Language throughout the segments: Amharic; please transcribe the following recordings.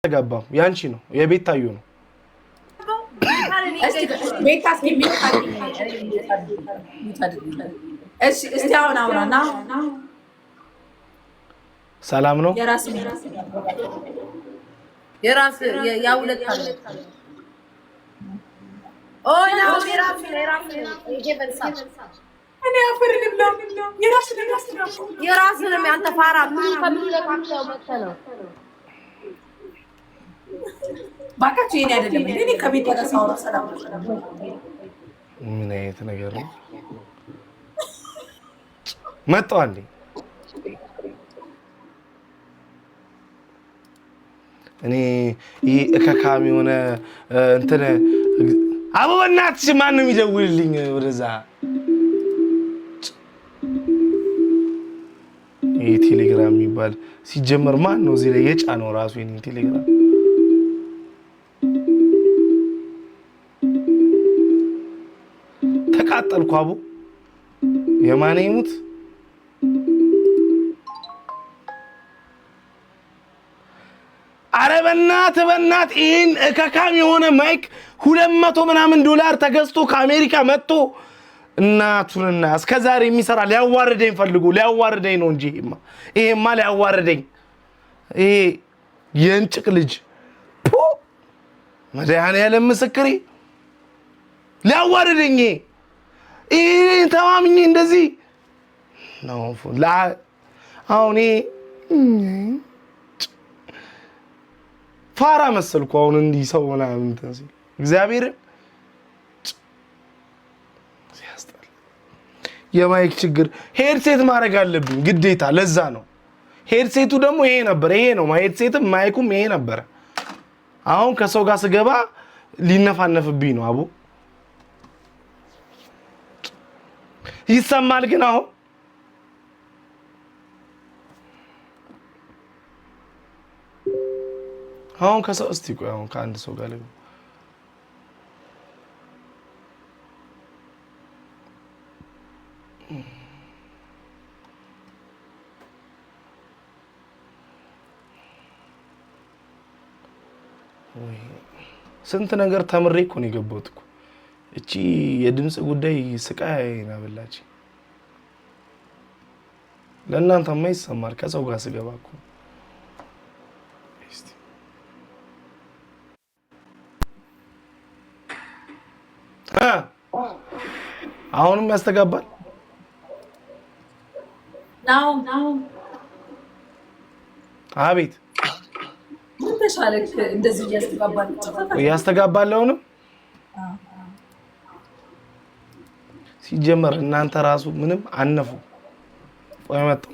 አያስተጋባም። ያንቺ ነው፣ የቤታዩ ነው። ቤታ እስኪ እስቲ አሁን አውራና ሰላም ነው። የራስ ያ ሁለት አለ ኦ የራስንም ያንተ ፋራ ምን ከምን ለካክተው መጥተህ ነው። ባካችሁ የኔ አይደለም። እኔ ከቤት ጋር ሳወራ ሰላም ነው። ምን አይነት ነገር ነው? መጣሁ አንዴ። እኔ ይሄ እከካም የሆነ እንትን አቦ በእናትሽ ማን ነው የሚደውልልኝ? ወደዛ ይሄ ቴሌግራም የሚባል ሲጀመር ማን ነው እዚህ ላይ የጫነው ራሱ የኔን ቴሌግራም? ተቃጠልኩ። አቦ የማን ይሙት አረ በእናትህ በእናትህ ይህን እከካም የሆነ mic 200 ምናምን ዶላር ተገዝቶ ከአሜሪካ መጥቶ እናቱንና እስከ ዛሬ የሚሰራ ሊያዋርደኝ ፈልጎ ሊያዋርደኝ ነው እንጂ ይሄማ ሊያዋርደኝ፣ ይሄ የእንጭቅ ልጅ መድኃኒዓለም ምስክሬ ሊያዋርደኝ፣ ይሄ ተማምኜ እንደዚህ ነው አሁን ይሄ ፋራ መሰልኩ። አሁን እንዲህ ሰው ምናምን እንትን ሲል እግዚአብሔርን ሲያስጠላ የ mic ችግር headset ማድረግ አለብኝ ግዴታ። ለዛ ነው headset ኡ ደግሞ ይሄ ነበር፣ ይሄ ነው headset ም mic ኡም ይሄ ነበረ። አሁን ከሰው ጋር ስገባ ሊነፋነፍብኝ ነው። አቡ ይሰማል ግን አሁን አሁን ከሰው እስቲ ቆይ፣ አሁን ከአንድ ሰው ጋር ልግባ። ስንት ነገር ተምሬ እኮ ነው የገባሁት እኮ። እቺ የድምፅ ጉዳይ ስቃይ ናበላች። ለእናንተማ ይሰማል ከሰው ጋር ስገባ እኮ። እስቲ እ አሁንም ያስተጋባል። ናው አቤት ምን ተሻለክ? እንደዚህ እያስተጋባል እያስተጋባል። አሁንም ሲጀመር እናንተ ራሱ ምንም አነፉ። ቆይ መጣሁ።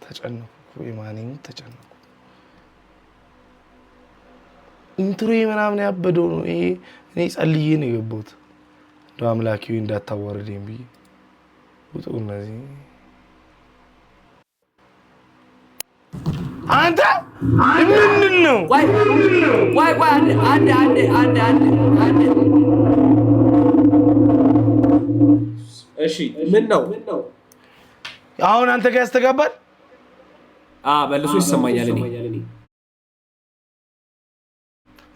ተጨነኩ እኮ የማንኝ ተጨነኩ። intro ምናምን ያበደው ነው ይሄ። እኔ ጸልዬ ነው የገባሁት። እንደው አምላኬ ሆይ እንዳታዋርደኝ ብዬ ውጡ እነዚህ። አንተ ምንድን ነው? ቆይ ቆይ ቆይ፣ አንድ አንድ አንድ አንድ አንድ። እሺ ምን ነው? አሁን አንተ ጋር ያስተጋባል? መልሶ ይሰማኛል። እኔ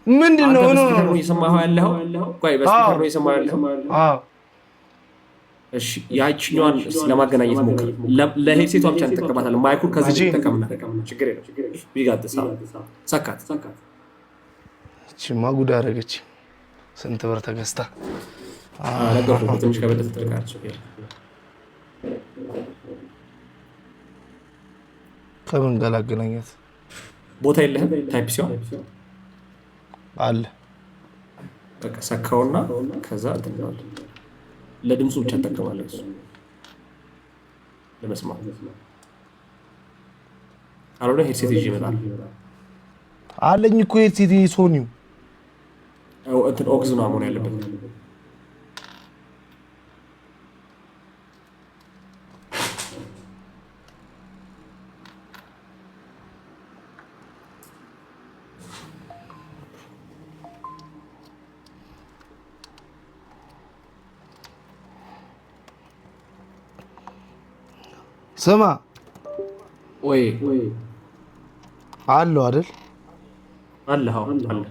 ምንድን ነው? አንተ ምን በ speaker ሆኖ ነው ነው? እየሰማኸው ያለኸው? ቆይ በ speaker ነው እየሰማኸው ያለኸው? አዎ። እሺ ያችኛዋን እስኪ ለማገናኘት ሞክር። ለ headset ቷ ብቻ እንጠቀማታለን። mic ኡን ከዚህ መቼ? እንጠቀምና ችግር የለም። ቢጋጥስ ሰካት። እቺማ ጉድ አደረገች። ስንት ብር ተገዝታ። ነገርኩህ እኮ ትንሽ ከበለጠ ትርቃለች። ችግር የለም። ከምን ጋር ላገናኛት? ቦታ የለህም? Type ሲሆን አለ። በቃ ሰካውና ከዛ እንትን እንለዋለን። ለድምፁ ብቻ እንጠቀማለን እሱ ለመስማት። ካልሆነ headset ይዤ እመጣለሁ። አለኝ እኮ headset ሶኒው። እንትን aux ነው መሆን ያለበት። ስማ። ወይ አለው አይደል? አለ፣ አዎ አለ።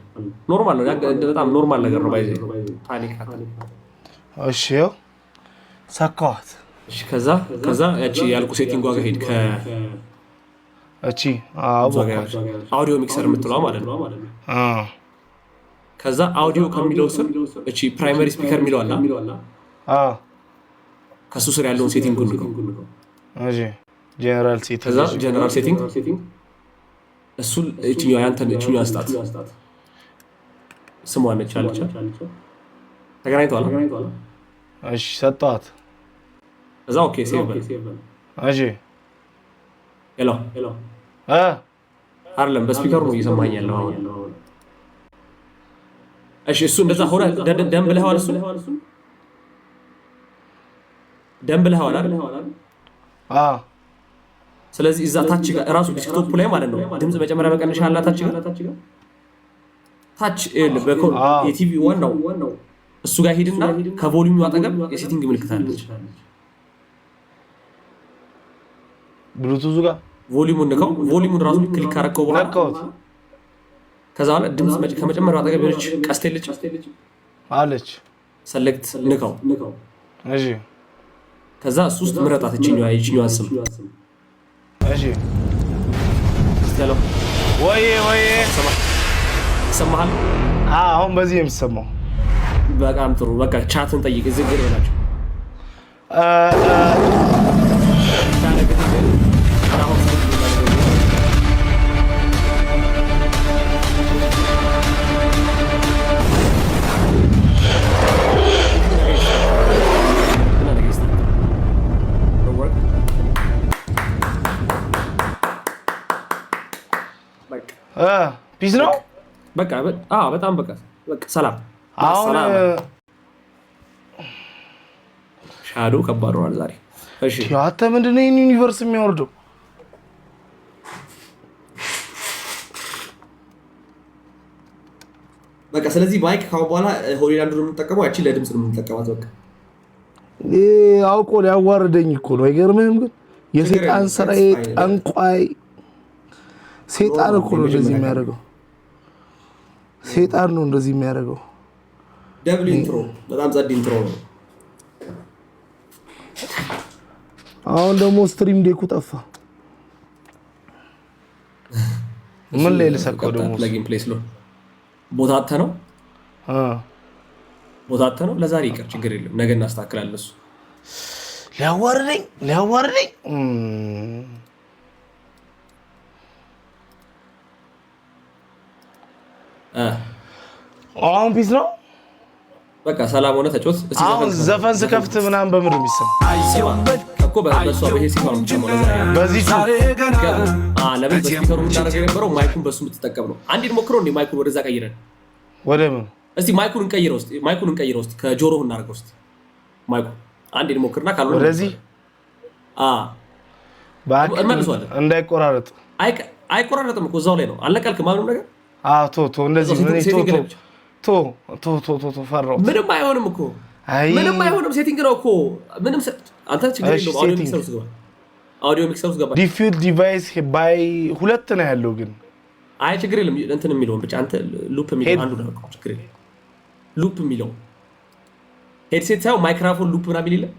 Normal ነው፣ በጣም normal ነገር ነው። By the way panic። እሺ፣ ይኸው ሰካዋት። እሺ፣ ከዛ ያቺ ያልኩ setting ጋር ሄድ። እቺ አዎ። Audio mixer የምትለዋ ማለት ነው። ከዛ አውዲዮ ከሚለው ስር እቺ primary speaker የሚለው አለ። ከሱ ስር ያለውን setting ንከው። እሺ፣ general setting። ከዛ general setting፣ እሱን እችኛዋ ያንተን እችኛዋን ስጣት። ስሟ ነች አለች። ተገናኝተዋል። እሺ፣ ሰጠኋት። ከዛ okay save በል። እሺ። Hello? አይደለም፣ በ speaker ኡ ነው እየሰማኝ ያለው አሁን። እሺ፣ እሱ እንደዛ ሆነ። Done ብለኸዋል። እሱ done ብለኸዋል አይደል? አዎ። ስለዚህ እዛ ታች ጋር እራሱ desktop ላይ ማለት ነው ድምፅ መጨመሪያ መቀነሻ አለ ታች ጋር፣ ታች የቲቪ ዋናው እሱ ጋር ሂድና ከ volume ኡ አጠገብ የ setting ምልክት አለች። ብሉቱዙ ጋር? Volume ኡን ንካው። Volume ኡን ራሱ click ካረከው በኋላ ነካሁት። ከዛ በኋላ ድምፅ ከመጨመሪያው አጠገብ የሆነች ቀስት የለች? አለች። Select ንካው። እሺ። ከዛ እሱ ውስጥ ምረጣት ይችኛዋን ስም። እሺ። እስቲ ያለው። ወዬ ወዬ! ይሰማሃል? አሁን በዚህ ነው የሚሰማው። በጣም ጥሩ። በቃ ቻትን ጠይቅ። እዚህ ግር በላቸው። Peace ነው። በቃ በጣም በቃ በቃ ሰላም። አሁን ሻዶ ከባድ ሆኗል ዛሬ። እሺ። አንተ ምንድን ነው ይህን universe የሚያወርደው? በቃ ስለዚህ mic ካሁን በኋላ ሆሊላንዱ ነው የምንጠቀመው። ያቺን ለድምፅ ነው የምንጠቀማት። በቃ። አውቆ ሊያዋርደኝ እኮ ነው። አይገርምህም? ግን የሴጣን ስራ፣ ጠንቋይ ሴጣን እኮ ነው እንደዚህ የሚያደርገው። ሴጣን ነው እንደዚህ የሚያደርገው። Double intro፣ በጣም ጸድ intro ነው። አሁን ደግሞ Stream Deck ኡ ጠፋ። ምን ላይ ልሰካው ደግሞ? Plug and play ስለሆነ ቦታ አጥተህ ነው፣ ቦታ አጥተህ ነው። ለዛሬ ይቅር፣ ችግር የለም፣ ነገ እናስተካክላለን። እሱ ሊያዋርደኝ ሊያዋርደኝ። አሁን peace ነው። በቃ ሰላም ሆነ፣ ተጫወት። አሁን ዘፈን ስከፍት ምናምን በምንድን ነው የሚሰማው? እኮ በእሷ በ headset ነው የምትሰማው። በዚህ? ለምን በ speaker ኡ የምናደርገው የነበረው mic ኡን በሱ የምትጠቀም ነው። አንዴ ሞክረው እንዴ፣ mic ኡን ወደዛ ቀይረን። ወደ ምን? እስቲ mic ኡን እንቀይረው እስቲ፣ mic ኡን እንቀይረው እስቲ፣ ከጆሮህ እናደርገው እስቲ mic ኡን። አንዴ ሞክርና ካልሆነ ወደዚህ? እንመልሰዋለን። እንዳይቆራረጥ። አይቆራረጥም እኮ፣ እዛው ላይ ነው። አልነቀልክም ምንም ነገር። ቶ ቶ እንደዚህ ቶ ቶ ቶ ቶ ቶ ፈራሁት። ምንም አይሆንም እኮ፣ ምንም አይሆንም። Setting ነው እኮ፣ ምንም አንተ ችግር የለውም። Audio mixer ውስጥ ግባ። Audio mixer ውስጥ ገባ። Default device by ሁለት ነው ያለው ግን። አይ ችግር የለም። እንትን የሚለውን ብቻ አንተ loop የሚለውን አንዱ ነው፣ ችግር የለም። Loop የሚለው headset ሳይሆን microphone loop ምናምን የለም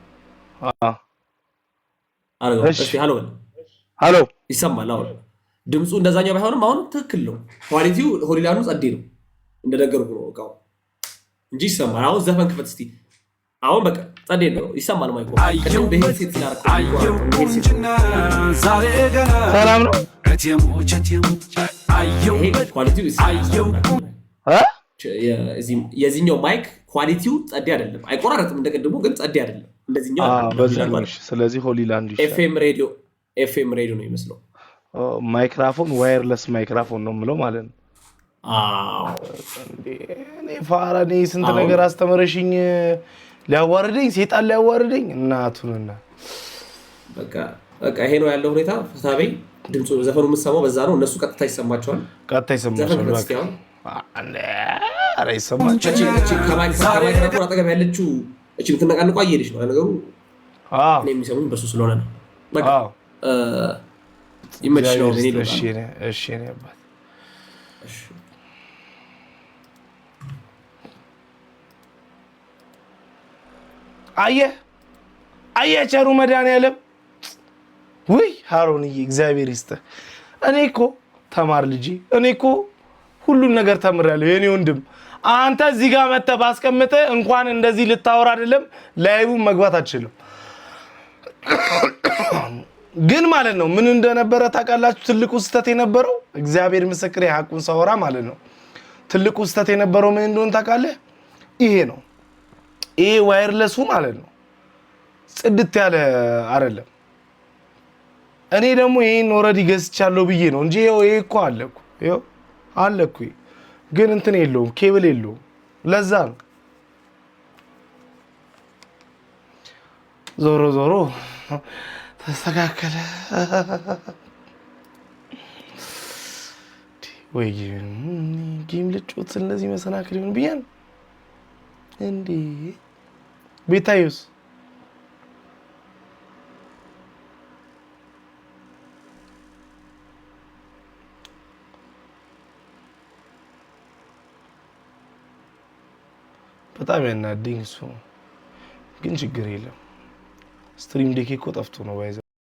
አድርገው። እስኪ hello በል። Hello። ይሰማል። አሁን ድምፁ እንደዛኛው ባይሆንም አሁን ትክክል ነው። Quality ው ሆሊላንዱ ጸዴ ነው፣ እንደነገርኩህ ነው እቃው እንጂ ይሰማል። አሁን ዘፈን ክፈት እስኪ። አሁን በቃ ጸዴ ነው፣ ይሰማል። Mic ኦ ቅድም በ headset ስላደረከው ሰላም ነው። ይሄ quality ው የዚህኛው mic quality ው ጸዴ አይደለም። አይቆራረጥም እንደቅድሙ ግን ጸዴ አይደለም። እንደዚህኛው። ስለዚህ ሆሊላንድ። FM radio፣ FM radio ነው ይመስለው። Microphone፣ wireless microphone ነው የምለው ማለት ነው። እኔ ፋራ፣ እኔ ስንት ነገር አስተምረሽኝ ሊያዋርደኝ፣ ሴጣን ሊያዋርደኝ እናቱንና። በቃ በቃ ይሄ ነው ያለው ሁኔታ። ፈታ በይ። ድምፁ ዘፈኑ የምትሰማው በዛ ነው። እነሱ ቀጥታ ይሰማቸዋል። ቀጥታ ይሰማቸዋል። ኧረ ይሰማቸዋል። ከማይክሮፎን አጠገብ ያለችው እቺ የምትነቃንቋ እየሄደች ነው ነገሩ። እኔ የሚሰሙኝ በሱ ስለሆነ ነው። በቃ ይመችሽ ነው። እግዚአብሔር እኔ ይስጥህ። ልወጣ እሺ ነው። እሺ የኔ አባት። እሺ። አየህ አየህ፣ ቸሩ መድኃኒዓለም ውይ ሃሮንዬ እግዚአብሔር ይስጥህ። እኔ እኮ ተማር ልጄ፣ እኔ እኮ ሁሉን ነገር ተምሬያለሁ የኔ ወንድም። አንተ እዚህ ጋር መተህ ባስቀምጥህ እንኳን እንደዚህ ልታወራ አይደለም live ኡን መግባት አትችልም። ግን ማለት ነው ምን እንደነበረ ታውቃላችሁ? ትልቁ ስህተት የነበረው፣ እግዚአብሔር ምስክሬ ሐቁን ሳወራ ማለት ነው። ትልቁ ስህተት የነበረው ምን እንደሆነ ታውቃለህ? ይሄ ነው። ይሄ wireless ኡ ማለት ነው ጽድት ያለ አይደለም። እኔ ደግሞ ይሄን already ገዝቻለሁ ብዬ ነው እንጂ ይኸው ይሄ እኮ አለ እኮ፣ ይኸው አለ እኮ ይሄ። ግን እንትን የለውም፣ ኬብል የለውም። ለዛ ነው። ዞሮ ዞሮ ተስተካከለ። ወይ game ልጮት እንደዚህ መሰናክል ይሆን ብዬ ነው እንዴ። ቤታዩስ? በጣም ያናደኝ እሱ ነው። ግን ችግር የለም። Stream Deck እኮ ጠፍቶ ነው by the